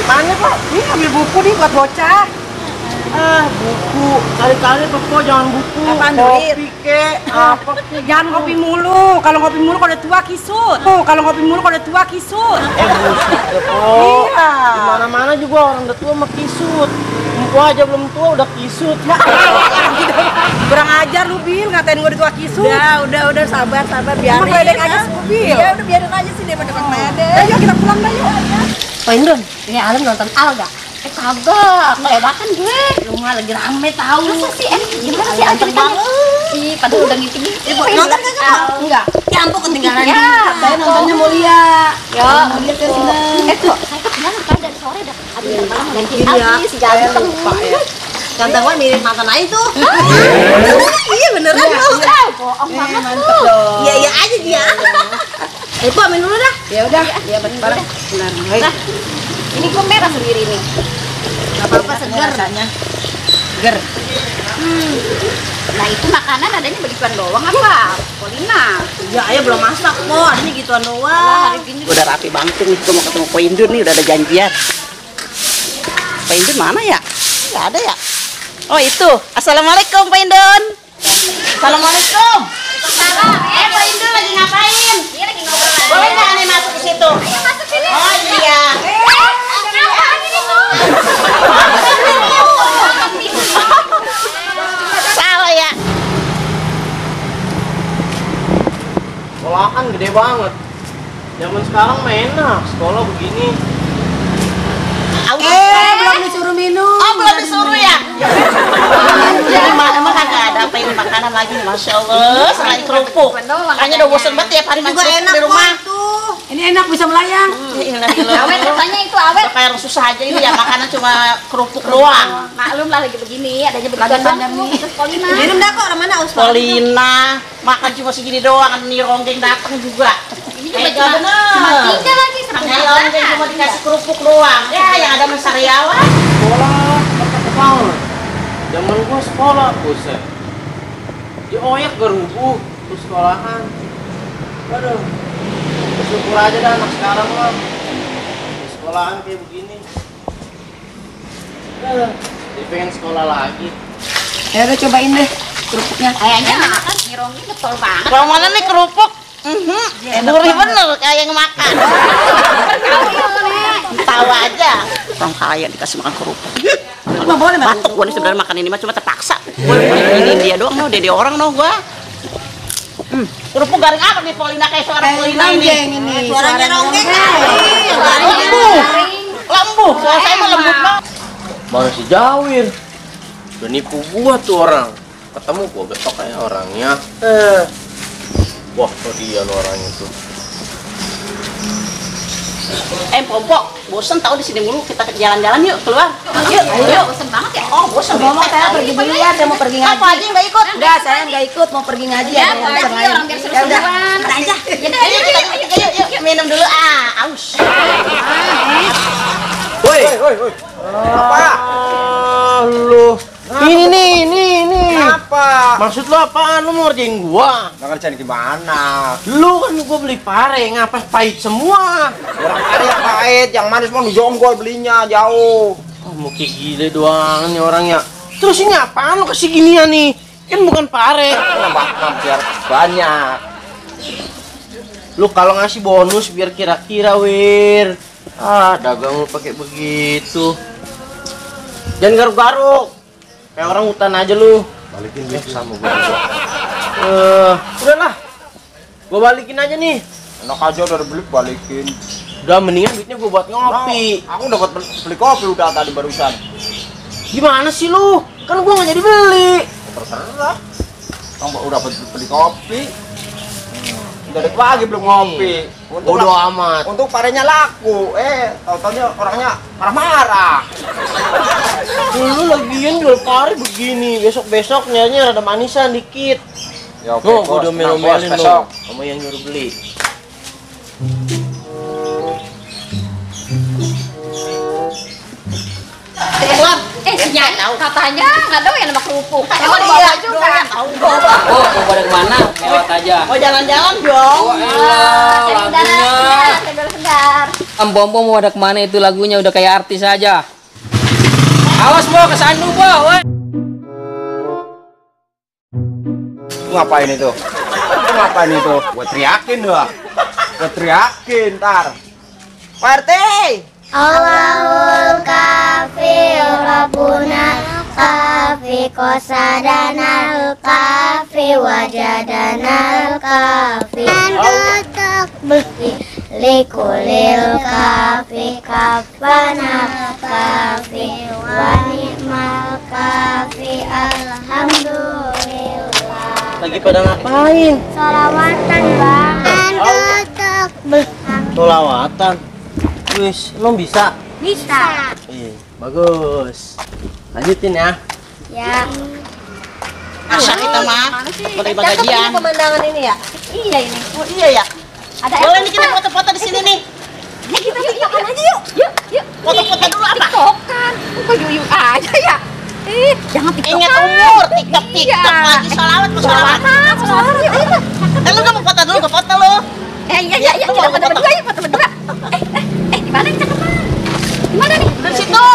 Mana kok? Ini ambil buku nih buat bocah. Buku. Kali-kali pokok jangan buku. Apaan, duit? Kopi kek, apa kek. Jangan ngopi mulu. Kalau ngopi mulu kalau udah tua kisut. Kalau ngopi mulu kalau udah tua kisut. Buset deh, Po. Iya. Di mana-mana juga orang udah tua mah kisut. Empo aja belum tua udah kisut. Kurang ajar lu, Bil, ngatain gua udah tua kisut. Udah sabar biarin. Emang ledek aja sih, Bil. Iya, udah biarin aja sih daripada ledek. Ayo kita pulang dah yuk. Pak Indron, ini Alam nonton Al gak? Kagak, ngelewakan gue. Lu mah lagi rame tahu. Masa sih, gimana sih Al ceritanya? Ih, padahal udah ngiti-ngiti. Nonton kagak mau? Enggak. Ya ampun ketinggalan. Ya, saya nontonnya mulia. Ya, mulia ke sini. Tuh, saya ketinggalan kan dari sore dah. Aduh, malam ganti Al si ganteng. Ganteng gue mirip mantan aja tuh. Iya beneran lu. Bohong banget lu. Iya aja dia. Ibu amin dulu dah. Ya udah, ya bareng. Nah, ini kok merah sendiri nih. Gak apa-apa segar. Ger. Nah itu makanan adanya begituan doang apa? Polina. Ya, ayah belum masak kok, ini gituan doang. Udah rapi banget nih, gue mau ketemu Po Indun nih, udah ada janjian. Po Indun mana ya? Nggak ada ya? Oh itu, Assalamualaikum Po Indun. Assalamualaikum. Salam. Po Indun lagi ngapain? Dia lagi ngobrol. Boleh nggak aneh masuk ke situ? Ayo masuk sini. Oh iya. Apaan ini tuh? Salah ya. Sekolahan gede banget. Zaman sekarang mah enak, sekolah begini. Belum disuruh minum. Oh belum disuruh ya? Emang kagak ada apa ini makanan lagi, masya Allah. Selain kerupuk. Makanya udah bosan banget tiap hari makan kerupuk di rumah. Ini enak bisa melayang. Awet katanya itu awet. Udah kayak orang susah aja ini ya, makanan cuma kerupuk doang. Maklum lah lagi begini, adanya begituan doang. Terus Polina. Minum dah kok, orang mana aus Polina, makan cuma segini doang, nih ronggeng datang juga. Ini juga cuma tiga lagi. Makanya ronggeng cuma dikasih kerupuk doang. Ya, yang ada Mas Sariawan. Sekolah, kepala. Zaman gua sekolah, buset. Dioyak gerubuh, terus sekolahan. Aduh, bersyukur aja dah anak sekarang mah. Di sekolahan kayak begini. Jadi pengen sekolah lagi. Ya udah cobain deh kerupuknya. Kayaknya makan nyirongnya betul banget. Kalau mana nih kerupuk? Gurih bener kayak yang makan. Tahu aja. Orang kaya dikasih makan kerupuk. Emang boleh Batuk gua nih sebenarnya makan ini mah cuma terpaksa. Gua ini dia doang noh, dede orang noh gua. Kerupuk garing apa nih Polina kayak suara Polina ini? Suaranya ronggeng. Lembu. Suara saya mah lembut banget. Mana si Jawir? Udah nipu gua tuh orang. Ketemu gua besok kayak orangnya. Wah, kok dia orangnya tuh. Pompok, bosen tahu di sini mulu, kita jalan-jalan yuk keluar. Yuk. Bosen banget ya? Oh, bosen. Ngomong saya pergi dulu ya, saya mau pergi ngaji. Apa aja nggak ikut? Enggak, saya nggak ikut, mau pergi ngaji Ya, ada boleh urusan sih lain. orang biar Ya udah. seru-seruan. Aja. Ya udah, Yuk, minum dulu. Aus. Woi. Apa? Lu. Ini. Apa? Maksud lu apaan? Lu mau ngerjain gua? Nggak ngerjain gimana? Lu kan gua beli pare, ngapa pahit semua? Orang kaya pahit, yang manis mau dijongkol belinya jauh. Oh, mau kayak gile doang nih orangnya. Terus ini apaan lu kasih ginian nih? Kan bukan pare. Nambah biar banyak. Lu kalau ngasih bonus biar kira-kira, Wir. Dagang lu pakai begitu. Jangan garuk-garuk. Kayak orang hutan aja lu. Balikin duit sama gua. Udahlah. Gua balikin aja nih. Enak aja udah beli balikin. Udah mendingan duitnya gua buat ngopi. Aku dapat beli kopi udah tadi barusan. Gimana sih lu? Kan gua nggak jadi beli. Terserah. Kamu udah beli kopi. Dari pagi belum ngopi. Bodo amat. Untuk parenya laku. Tau-taunya orangnya marah-marah. Lu lagian jual pare begini. Besok-besok nyanya rada manisan dikit. Ya oke, Gua bos. udah Tenang, bos, melo-melin besok. lu sama yang nyuruh beli. ya katanya nggak tahu ya nama kerupuk. Oh, Dibawa juga. Oh, mau pada kemana? Lewat aja. Mau jalan-jalan dong. Oh, elah, Cari udara lagunya. segar. Bom mau ada kemana itu lagunya udah kayak artis aja. Awas Bo, kesandung Bo. Woi. Ngapain itu? Ngapain itu? Gua teriakin dah. Gua teriakin ntar. Pak RT. Allahul kafi Rabbuna kafi qasadanal kafi wajadanal kafi antutak likulil kafi kafanal kafi wa ni'mal kafi alhamdulillah. Lagi pada ngapain? Sholawatan bang. Antutak Sholawatan. Wis, lo bisa? bisa. Bagus. Lanjutin ya. Ya. Masa kita mah menerima gajian. Pemandangan ini ya? Iya ini. Oh iya ya. Ada Boleh nih kita foto-foto di sini nih. Ya kita tiktokan aja yuk. Yuk. Foto-foto dulu apa? Tiktokan. Kok yuk aja ya? Jangan tiktokan. Ingat umur, TikTok lagi sholawat, sholawat. Ayo. Lu gak mau foto dulu, ke foto lu. Iya. Kita foto berdua yuk, foto berdua. Di mana nih cakep? Di mana nih? Di situ.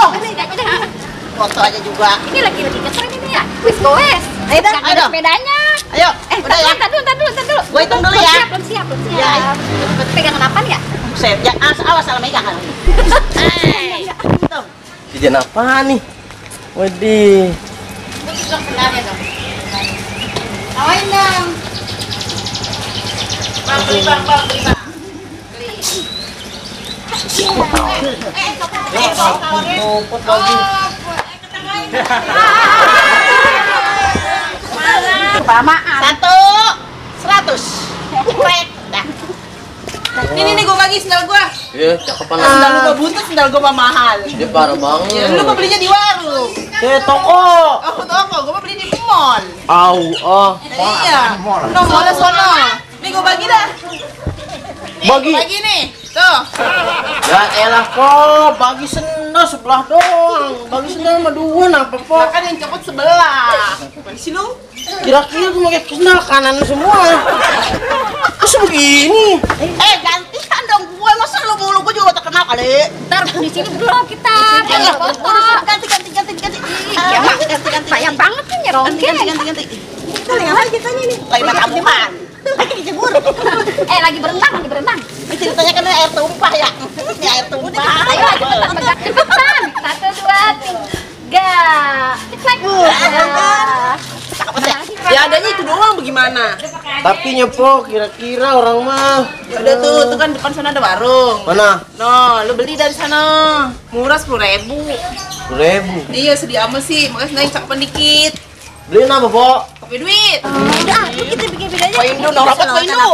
Foto aja juga. Ini lagi ngetren ini ya. Wis goes. Ayo dah, ada sepedanya. Ayo, udah ya. Tar dulu. Gua hitung dulu ya. Belum siap. Ya. Pegangan apa nih ya? Set, ya awas salah megang kan. Hitung. Jajan apa nih? Waduh. Lu tiktok sendalnya dong. Awain dong. Beli bang. Ngumpet lagi. Kepamaan. 100. Cepet. Dah. Ini gue bagi sendal gue. Iya, cakepan Sendal lu gua buntut, sendal gua mah mahal. Dia parah banget. Lu mau belinya di warung. Toko. Aku toko, gua mau beli di mall. Iya. No, mall sono. Nih gua bagi dah. Bagi. Bagi nih. Tuh. Ya elah kok, bagi sendal sebelah doang. Bagi sendal mah dua apa kok? Kan yang copot sebelah. Mana sih lu? Kira-kira gue pakai sendal kanan semua. Terus begini. Gantian dong gue, masa lu mulu gua juga terkenal kali. Ntar di sini belum kita. Ayo, Foto. ganti. Iya, Mak. Sayang banget kan ya Rongke. Ganti. Kita lagi apa ceritanya nih? Lagi tabuhan. Lagi dijemur. Lagi berenang. Ini ceritanya kan air tumpah ya. Ini air tumpah. Ayo lagi pegang. Cepetan. 1, 2, 3. Cek. Ya adanya itu doang bagaimana? Tapi nyepo kira-kira orang mah. Udah tuh kan depan sana ada warung. Mana? No, lu beli dari sana. Murah 10.000. 10.000. Iya, sedih amat sih. Makanya sengaja cakepan dikit. Beliin apa, Bo? Pakai duit. Udah, kita bikin videonya. Poin dulu, rapat poin dulu.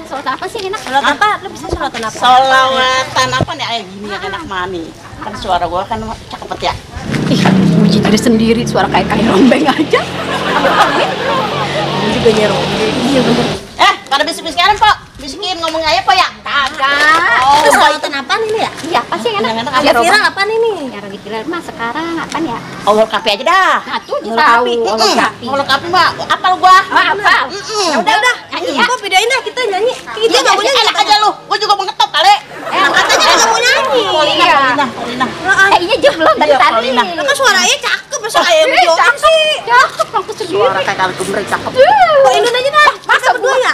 Salawatan apa sih enak? Salawatan apa? Lu bisa salawatan apa? Salawatan apa nih? Gini yang enak mani. Kan suara gua kan cakep ya. Ih, muji diri sendiri, suara kayak rombeng aja. Ini juga nyerombeng. Iya bener. Pada bisik-bisik sekarang, Pak. Bisikin ngomong aja, Pak ya? Kagak. Oh, Itu salawatan apa nih ya? Iya, apa sih yang enak? Yang enak Yang apa, viral apa nih? Yang lagi viral mah sekarang apa ya? Allah kafe aja dah. Nah, tuh dia tahu. Allah kapi. Allah kafe, Mbak. Apal gua. Apa? Udah. Nyanyi ya. Kok videoin dah kita nyanyi. Kita enggak mau nyanyi. Enak aja lu. Gua juga mau ngetop kali. Katanya nggak mau nyanyi. Polina. Iya belum dari tadi. Polina. Kan suaranya cakep, masa kayak Cakep sih. Cakep aku sendiri. Suara kayak kali kumrei cakep. Kok Indun aja dah. Masa berdua ya?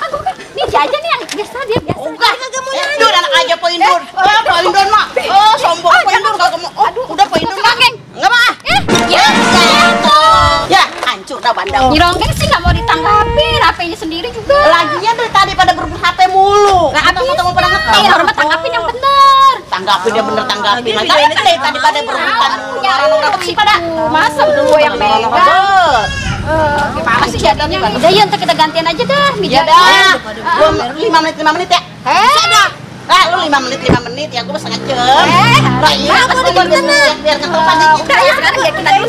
Nih dia aja nih yang biasa dia biasa. Enggak, kagak mau nyanyi. Indun anak aja Po Indun. Po Indun mah. Oh, sombong Po Indun kagak mau. Udah Po Indun mah. Enggak mah. Ya, Ya, hancur dah bandang. Nyironggeng sih nggak mau ditanggapin, HP-nya sendiri juga. Lagian dari tadi pada berebut HP mulu. Nggak habis. Ketemu pada ngetok. Iya, orang mah tanggapin yang bener. Tanggapin dia bener tanggapin. Lagi dari tadi pada berebutan mulu. Ya, Orang-orang sih pada. Masa gua yang megang? Gimana sih jadinya? Udah ya, ntar kita gantian aja dah. Ya dah. Gua 5 menit ya. Lu 5 menit ya, gua setengah jam. Nah, iya, aku udah biar ketupat dikit. Udah ya, sekarang ya kita dulu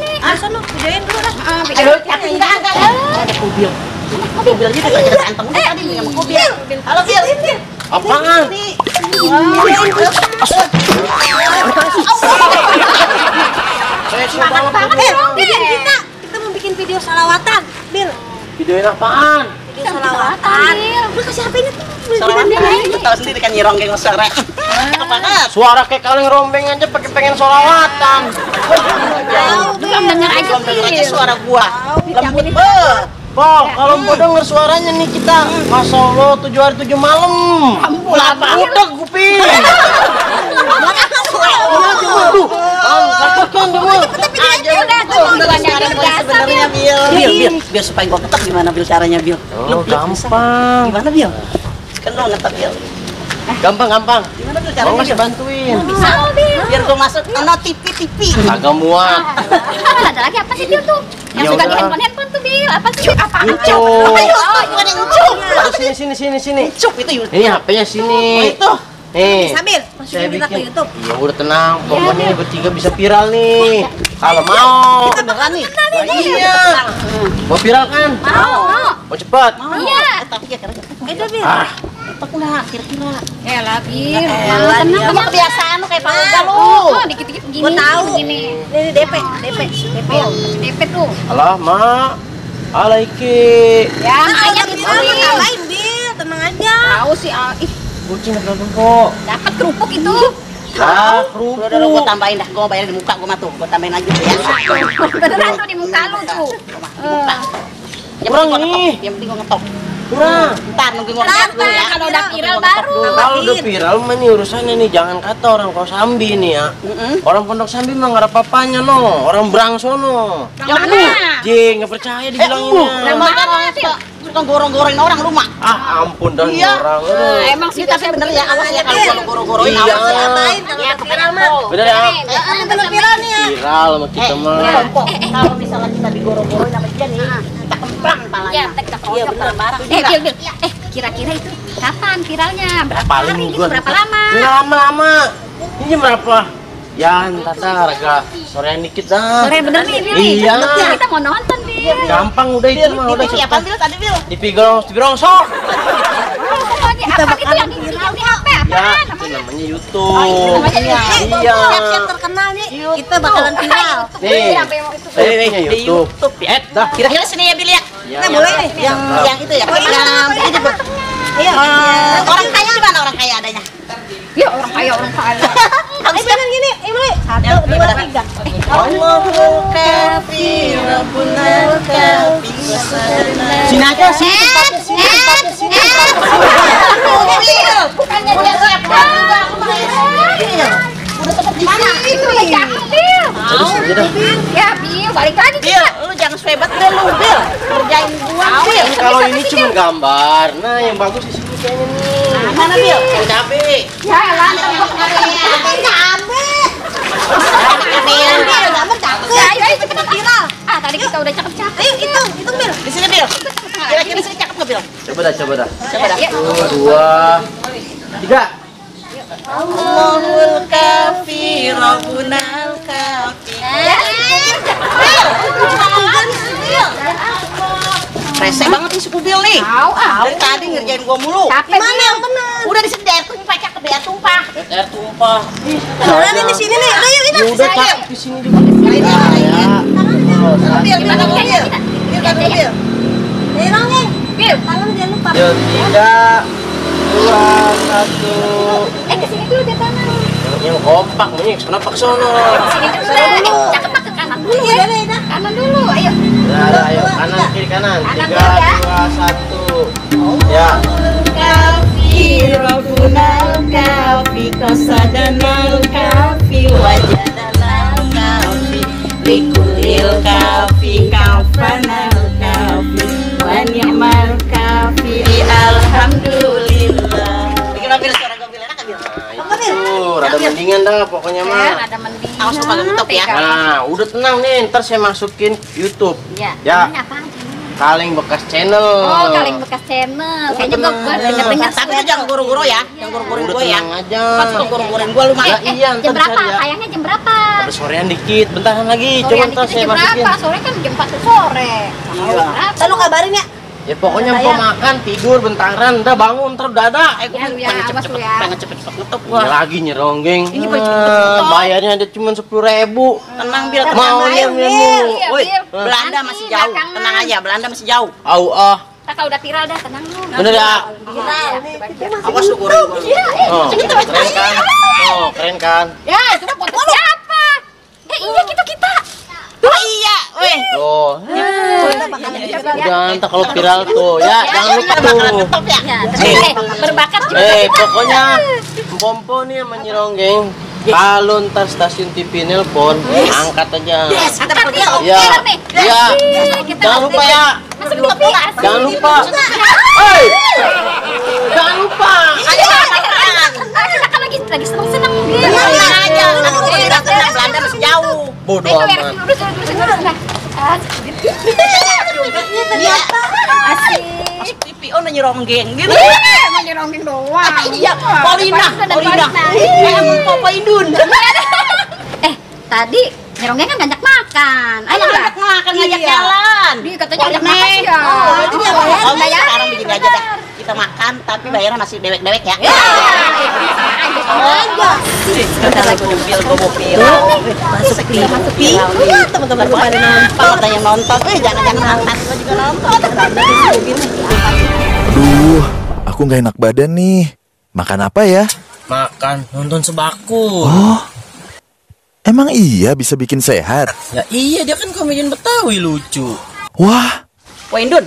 nih. Sono videoin dulu dah. Enggak. Ada kubil. Kubilnya udah kerja kantong udah tadi sama kubil. Halo, Bil. Apaan? Semangat banget ya, Kita mau bikin video salawatan. Bil, Videoin apaan? video salawatan. Bil. Udah kasih HP-nya tuh. Soalnya lu tahu sendiri kan Nyironggeng sore. Cakep banget. Suara kayak kaleng rombeng aja pakai pengen solawatan. Belum denger aja Belum denger aja Bil. suara gua. Lembut banget. Pol, kalau mau denger suaranya nih kita, Masya Allah 7 hari 7 malam. Apa? Udah kuping. Aduh, katakan dulu. Aja udah tuh Sekarang gua sebenarnya Bil supaya gua ketep gimana Bil caranya Bil? Oh, gampang. Gimana Bil? Kan lo ngetep Bil. Gampang. Gimana Bil Mau caranya nggak Bil? bantuin? Bisa Bil. Biar gua masuk TV. Agak muat. Ada lagi apa sih Bil tuh? Yang Ya suka di udah. handphone tuh Bil. Apa sih? Apa? Itu. Bukan yang ucup. Sini. Ucup itu YouTube. Ini HP-nya sini. Itu. Nih. Sambil Saya masukin kita ke bikin. YouTube. Ya udah tenang, pokoknya bertiga bisa viral nih. Kalau mau. Beneran nih. Iya. Mau viral kan? Mau cepat? Iya. Tapi ya kira-kira. Itu Bil. Ah, Apa lah kira-kira. Elah Bil. Elah, Tenang dia kamu mah kebiasaan lu kayak paluga lu. Oh, dikit-dikit begini. Gua tahu. Begini. Ini DP. Oh, DP tuh. alah, Mak. Alaiki. Ya, makanya Kita gitu mah Bil. ngalahin Bil, tenang aja. Tahu sih, ih, Kucing ada kok. dapat kerupuk itu. Lah, Udah gua tambahin dah. Gua bayarin di muka gua mah tuh. Gua tambahin lagi tuh ya. Beneran tuh di muka lu tuh. Kurang nih. Yang penting gua ngetok. Kurang. Ntar nunggu gua Ntar, ngetok dulu ya. kalau udah viral baru. Kalau udah viral mah nih urusannya nih, jangan kata orang Kosambi nih ya. Orang Pondok Sambi mah nggak ada apa-apanya no. Orang Brangsono. Yang mana? Jeng, nggak percaya dibilanginnya. Emang kan orang suka gorong-gorongin orang lu mah. Ah, ampun dah nih Iya. orang. Emang sih Tapi bener ya, awas ya kalau gua goro-goroin Iya. awas ya. Ngapain kalau udah viral mah? Bener ya? Bener viral nih ya. Viral sama kita mah. Kalau misalnya kita digoro-goroin sama dia nih, kita kembang Ya, palanya. kita Iya bener barang. Bil. Kira-kira itu kapan viralnya? Berapa hari Paling gitu? gua Berapa lama? nggak lama-lama. Ini jam berapa? Ya, ntar harga sorean dikit dah. Sore bener nih, Bil. Iya. Kita mau nonton, Bil. Gampang udah itu mah udah Di apa Bil tadi Bil? di Pirongsok. Apa gitu yang di HP? Ya, Apaan? itu namanya YouTube. namanya Iya. Siap-siap terkenal nih. Kita bakalan viral. Nih. Di YouTube. YouTube ya. Dah. Kira-kira sini ya Bil ya. Ya, Nah, mulai nih. Yang itu ya. Yang ini Bil. Iya. Orang kaya di mana orang kaya adanya? Ya orang kaya. Bener gini. Mulai. 1, 2, 3. Allahul kafi rabbunal kafi. sini aja sih. Bukannya dia siapa? Udah tempat di mana? Itu udah cakep, Bil. Terus aja dah. Ya, Bil, balik lagi. Bil, lu jangan sehebat deh lu Bil. Kerjain gua Bil. Kalau ini cuma gambar. Nah, yang bagus di sini kayaknya nih. Mana Bil? Yang cabe. Ya, lantar gua kemarin. Ya, ayo cepetan viral. Ah, tadi kita udah cakep-cakep. Ayo hitung Bil. Di sini Bil. Kira-kira sini cakep nggak Bil? Coba dah. Coba dah. 1, 2, 3. Allahul kafi rabbunal kafi. Resek banget nih suku Bil nih. Tahu ah. Dari tadi ngerjain gua mulu. Capek Mana yang benar? Udah di sini air tumpah cakep ya tumpah. Air tumpah. Beneran nih di sini nih. Ayo Ya ini. udah cakep di sini juga. Bil gimana gua Bil? Bil kan Bil. Hilang nih. Bil. Tangan jangan lupa. Yuk, 3, 2, 1. Kesini dulu deh tangan. Yang kompak, nih kenapa ke sono? Sini dulu deh. Cakep mah ke kanan dulu ya. Kanan dulu, ayo. Ya, ayo kanan kiri kanan. 3, 2, 1. Ya. Kafi rabbunal kafi qasadanal kafi wajadanal kafi likulil kafi kafanal kafi wa ni'mal kafi alhamdulillah. Gimana Bil suara gua Bil enak enggak Bil? Nah, itu rada mendingan dah pokoknya Ya, mah. ada mending. Awas lu kagak nutup ya. Nah, udah tenang nih, ntar saya masukin YouTube. Ya. Ya. Ini apaan? Kaleng bekas channel. Oh, kaleng bekas channel. Kayaknya gua denger-denger. Tapi lu jangan goro-goro ya. Jangan goro-goroin Udah gua ya. tenang aja. Kan suka goro-goroin gua lu mah. Ya, iya, Jam ntar berapa? dicari ya. Kayaknya jam berapa? Ada sorean dikit, bentaran lagi. Sore Coba yang ntar dikit saya jam masukin. berapa? Sore kan jam 4 sore. Iya. Lalu kabarin ya. Ya pokoknya mau makan, tidur bentaran, udah bangun ntar udah ada. Ya, lu ya, Pengen awas lu ya. cepet-cepet nutup Ya gua. lagi nyeronggeng. Ini boleh cepet-cepet. Bayarnya ada cuma 10.000. Tenang Bil, Mau tenang ya aja. mulu. Iya, Woi, Bil. Belanda Nanti masih jauh. belakangan. Tenang aja, Belanda masih jauh. Au Kakak udah viral dah, tenang lu. Bener ya? Awas lu goreng gua. Oh, keren kan? Oh, keren kan? Ya, itu mah foto siapa? Iya kita. Oh iya, weh. Tuh. Udah, entar kalau viral tuh ya, jangan lupa tuh. Ya, berbakat juga. Pokoknya Pompo nih sama Nyironggeng. Kalau ntar stasiun TV nelpon, angkat aja. Angkat ya, Iya. Iya. Jangan lupa ya. Masuk ke TV. Jangan lupa. Hei. Jangan lupa. Ayo, kita kan lagi seneng-seneng. Aja, udah Belanda masih jauh. Bodoh Ayo, amat. duduk. Asik. Masuk TV, oh Nyironggeng gitu. Mau nyeronggeng doang. Iya, Polina. Papa Indun. Tadi nyeronggeng kan ngajak makan. Ayo ngajak makan, ngajak Iya. jalan. Dia katanya ngajak makan ya. Itu dia bayar. Oh, sekarang begini aja dah. Kita makan tapi bayarnya masih dewek-dewek ya. Bentar lagi udah gue mau viral. Masuk TV. Teman-teman gue pada nonton. Ada yang nonton. Jangan-jangan angkat gue juga nonton. Aduh, aku nggak enak badan nih. Makan apa ya? Makan, nonton Sebaku. Oh, emang iya bisa bikin sehat? Ya iya, dia kan komedian Betawi lucu. Wah, Wah Indun,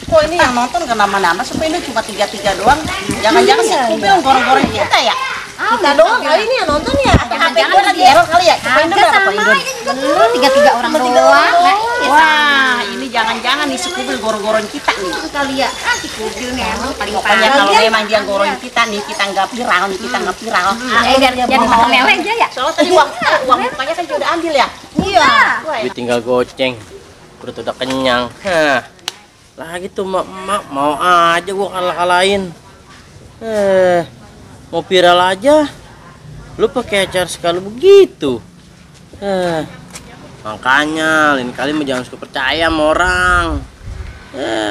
kok ini yang nonton ke nama-nama supaya Indun cuma 3 doang. Jangan-jangan si Kubi yang goreng-goreng kita ya? Kita doang kali ini yang nonton ya. HP gue lagi error kali ya? Supaya Indun berapa Pak Indun? 3 orang doang. Wah, ini jangan-jangan nih si Kubil goreng-goreng kita nih. Kali ya. Si Kubil nih emang paling Pokoknya parah. kalau memang dia goreng kita nih, kita nggak viral nih, kita nggak viral. Biar mau meleh aja ya. Soalnya tadi uang mukanya kan udah ambil ya? Iya. Gue tinggal goceng. Perut udah kenyang. Hah. Lagi tuh mak mau aja gua kalah-kalahin. Mau viral aja. Lu pakai acara sekali begitu. Makanya lain kali mah jangan suka percaya sama orang.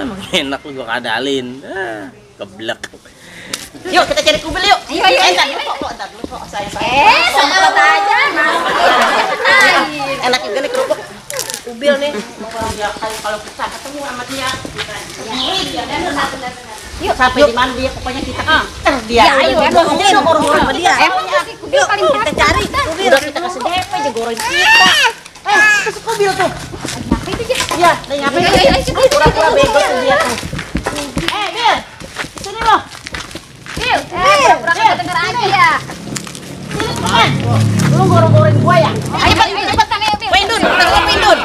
Makin enak lu gua kadalin. Keblek. Yuk kita cari Kubil yuk. Ayo. Entar dulu kok saya. Semprot aja. Enak juga nih kerupuk. Kubil nih. Kalau kita ketemu sama dia. Yuk sampai di mana dia pokoknya kita dia. Ayo, goreng-goreng sama dia. Si Kubil paling Kita cari. Udah kita kasih DP aja goreng kita. Kasih Kubil tuh. Iya, udah nyampe. Pura-pura bego tuh dia tuh. Bil. Sini loh. Bil, pura-pura nggak denger aja. Lu goreng-goreng gua ya? Ayo cepet Kang Bil. Pindun, Pindun.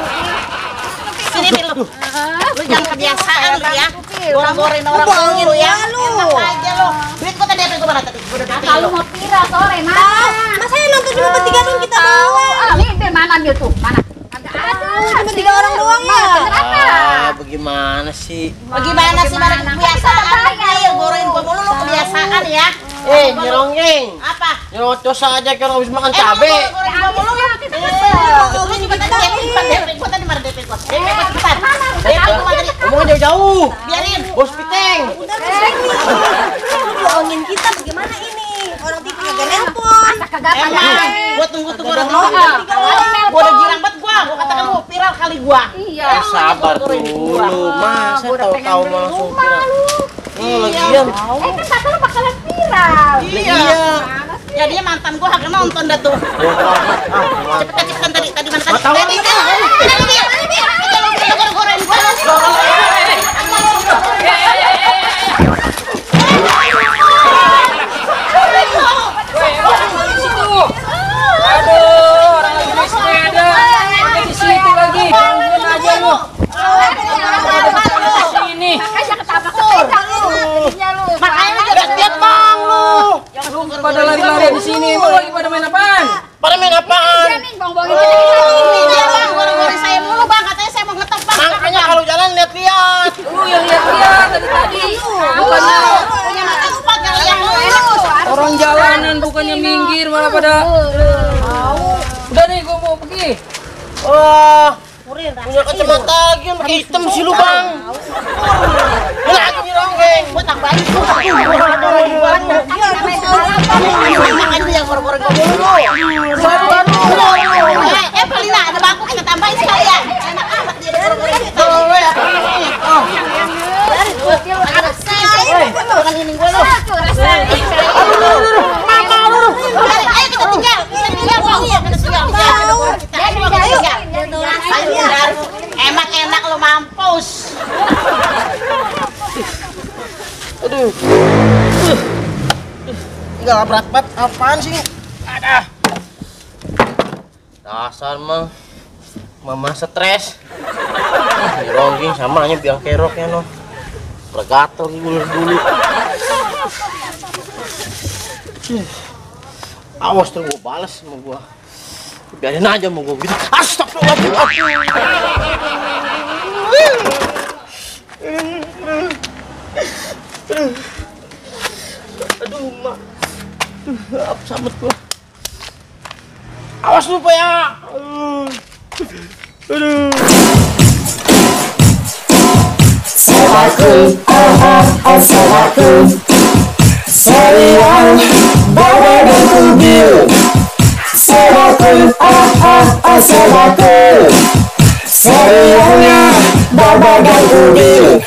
Sini Bil. Lu jangan kebiasaan lu ya. Goreng-goreng orang lu ya. Enak aja lu. Duit gua tadi apa gua mana tadi? Gua udah kasih Kalau lu. mau viral sore mana? Masa yang nonton cuma bertiga doang kita doang. Nih Bil mana Bil tuh? Mana? Kagak ada. Cuma 3 orang doang ya. Bagaimana sih? Bagaimana sih barang kebiasaan Bil? Goreng gua mulu lu kebiasaan ya. Nyeronggeng. Apa? Nyerocos aja kalau habis makan cabe. Goreng gua mulu lu. Lu juga tadi DP gua tadi mana DP gua? DP gua cepat. DP gua tadi. Ngomongnya jauh-jauh. Biarin. Bos Piteng. Bohongin kita bagaimana ini? Orang TV kagak nelpon. Kagak ada. Emang, gua tunggu orang nonton. Gua udah girang banget gua katakan lu viral kali gua. Iya. Sabar dulu. Masa tahu-tahu langsung viral. Lagian. Kan kata lu bakalan viral. Iya. Jadinya mantan gua kagak nonton dah tuh. Cepetan tadi mana tadi? Tahu. Goreng-goreng gua. Aduh, orang lagi naik sepeda. Di situ lagi. Gangguin aja lu. Sini. Makanya ketabrak sepeda lu. Makanya lu lihat Bang lu. Pada lari-lari di sini. Mau lagi pada main apaan? Pada main apaan? Iya nih, bong-bongin kita nih. Iya Bang, goreng-goreng saya mulu Bang, katanya saya mau ngetop Bang. Makanya kalau jalan lihat-lihat. Lu yang lihat-lihat tadi. Bukannya Punya mata empat kali yang lu. orang jalanan bukannya minggir malah pada. Udah nih gua mau pergi. Wah, punya kacamata lagi yang pakai hitam sih lu Bang. Lagi Nyeronggeng. Gua tambahin tuh. Makanya lu yang goreng-goreng gua mulu. Pelina ada bangku kita tambahin sekalian. Enak amat dia goreng-goreng kita. Enak-enak lu mampus. Aduh. Enggak berat banget. Apaan sih? Ada. Dasar mah. Mama stres. Ini rongging sama aja biang keroknya no. Regator dulu. Awas tuh gua balas sama gua. Biarin aja mau gua gitu. Astagfirullahaladzim. Aduh, mak. Apa samet gua. Awas lupa ya. Aduh. Sewaku serial bawa dan kubil. Sewaku serialnya bawa dan kubil.